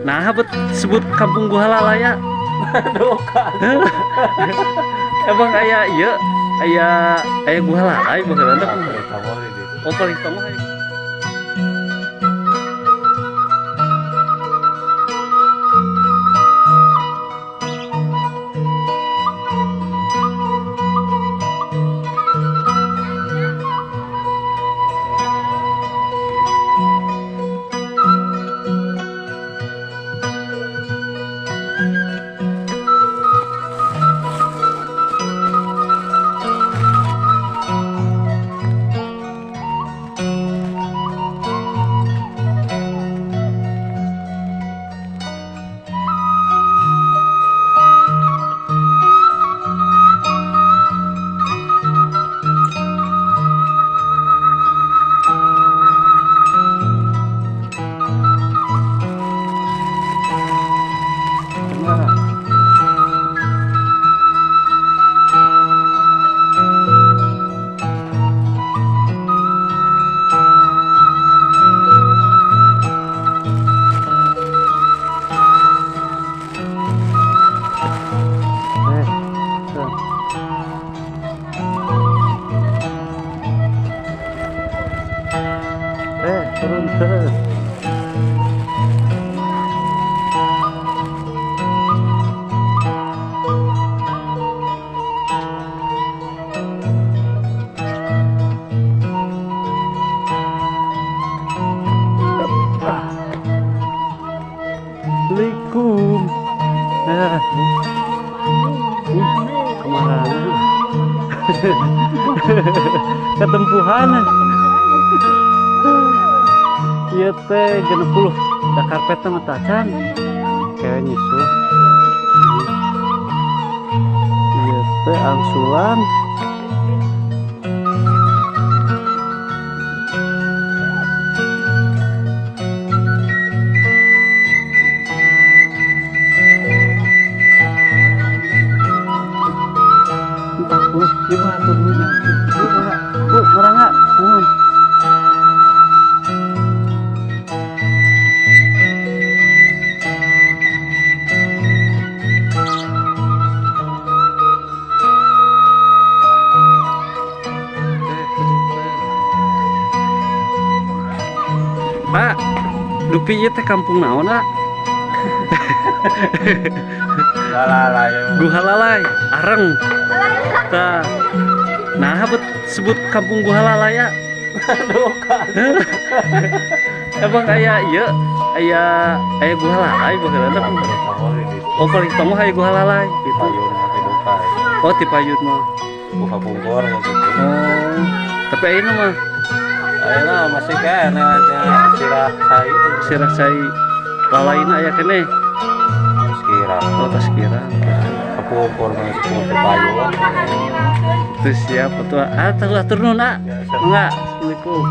Nah, bet sebut kampung Guhalalay ya. Emang aya ieu aya aya Guhalalay baheula teh. Oh, paling tonggoh aya. Turun terus. Assalamualaikum. Kemana? Ketempuhan. Ieu teh 60 da karpetna mah tacan. Kayak nyusul. Ieu teh angsulan. 40 ieu mah atur dulu nya. Bu, murah nuhun. Pak, dupi ieu teh kampung naon, ah? Guhalalay. Guhalalay, areng. Tah. Nah, bet sebut kampung Guhalalay ya. Emang aya ieu aya aya Guhalalay baheula teh. Oh, paling tonggoh aya Guhalalay gitu. Oh, ti payun mah. Buka pungkur gitu. Oh, tapi ayeuna mah ayeuna masih kene nya sirah cai. Sirah cai. Lalaina aya keneh. Tos kira. Oh, tos kira. Kepungkur mah sepuluh ti payun. Terus siap atuh. Ah, atur nuhun, ah. Enggak. Assalamualaikum.